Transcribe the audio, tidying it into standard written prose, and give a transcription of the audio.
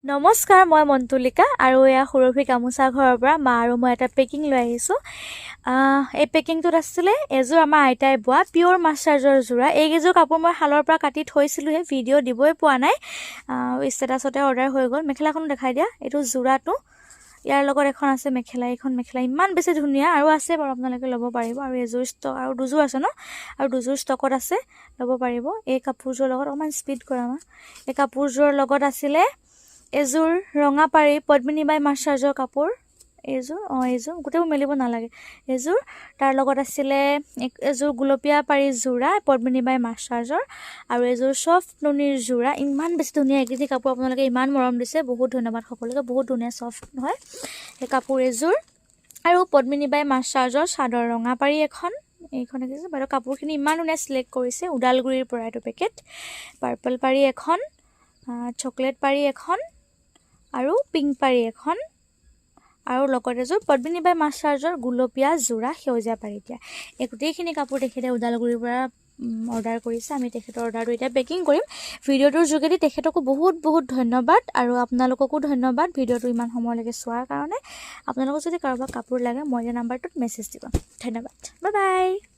নমস্কাৰ, মই মন্তুলিকা আৰু এয়া সুৰভি গামোচা ঘৰৰ পৰা মা আৰু মই এটা পেকিং লৈ আহিছোঁ। এই পেকিংটোত আছিলে এযোৰ আমাৰ আইতাই বোৱা পিয়'ৰ মাছৰাজৰ যোৰা। এইকেইযোৰ কাপোৰ মই শালৰ পৰা কাটি থৈছিলোঁহে, ভিডিঅ' দিবই পোৱা নাই। ষ্টেটাছতে অৰ্ডাৰ হৈ গ'ল। মেখেলাখনো দেখাই দিয়া। এইটো যোৰাটো, ইয়াৰ লগত এখন আছে মেখেলা। এইখন মেখেলা ইমান বেছি ধুনীয়া। আৰু আছে বাৰু, আপোনালোকে ল'ব পাৰিব। আৰু এযোৰ ষ্টক, আৰু দুযোৰ আছে ন? আৰু দুযোৰ ষ্টকত আছে, ল'ব পাৰিব। এই কাপোৰযোৰৰ লগত, অকণমান স্পীড কৰা মা। এই কাপোৰযোৰৰ লগত আছিলে এযোৰ ৰঙা পাৰি পদ্মিনী বাই মাছৰাজৰ কাপোৰ। এইযোৰ, অঁ, এইযোৰ গোটেইবোৰ মেলিব নালাগে। এইযোৰ, তাৰ লগত আছিলে এযোৰ গুলপীয়া পাৰি যোৰা পদ্মিনী বাই মাছৰাজৰ আৰু এযোৰ চফ্ট নুনিৰ যোৰা। ইমান বেছি ধুনীয়া এইকেইটি কাপোৰ। আপোনালোকে ইমান মৰম দিছে, বহুত ধন্যবাদ সকলোকে। বহুত ধুনীয়া, চফ্ট হয় সেই কাপোৰ এযোৰ। আৰু পদ্মিনী বাই মাছৰাজৰ চাদৰ ৰঙা পাৰি এখন। এইখন দেখিছে বাইদেউ, কাপোৰখিনি ইমান ধুনীয়া চিলেক্ট কৰিছে। ওদালগুৰিৰ পৰা এইটো পেকেট। পাৰ্পল পাৰি এখন, চকলেট পাৰি এখন আৰু পিংক পাৰি এখন আৰু লগত এযোৰ পদ্মিনী বাই মাছৰাজৰ গুলপীয়া যোৰা সেউজীয়া পাৰি দিয়া। এই গোটেইখিনি কাপোৰ তেখেতে ওদালগুৰিৰ পৰা অৰ্ডাৰ কৰিছে। আমি তেখেতৰ অৰ্ডাৰটো এতিয়া পেকিং কৰিম ভিডিঅ'টোৰ যোগেদি। তেখেতকো বহুত বহুত ধন্যবাদ আৰু আপোনালোককো ধন্যবাদ ভিডিঅ'টো ইমান সময়লৈকে চোৱাৰ কাৰণে। আপোনালোকক যদি কাৰোবাক কাপোৰ লাগে, মই দিয়া নাম্বাৰটোত মেছেজ দিব। ধন্যবাদ, বাই বাই।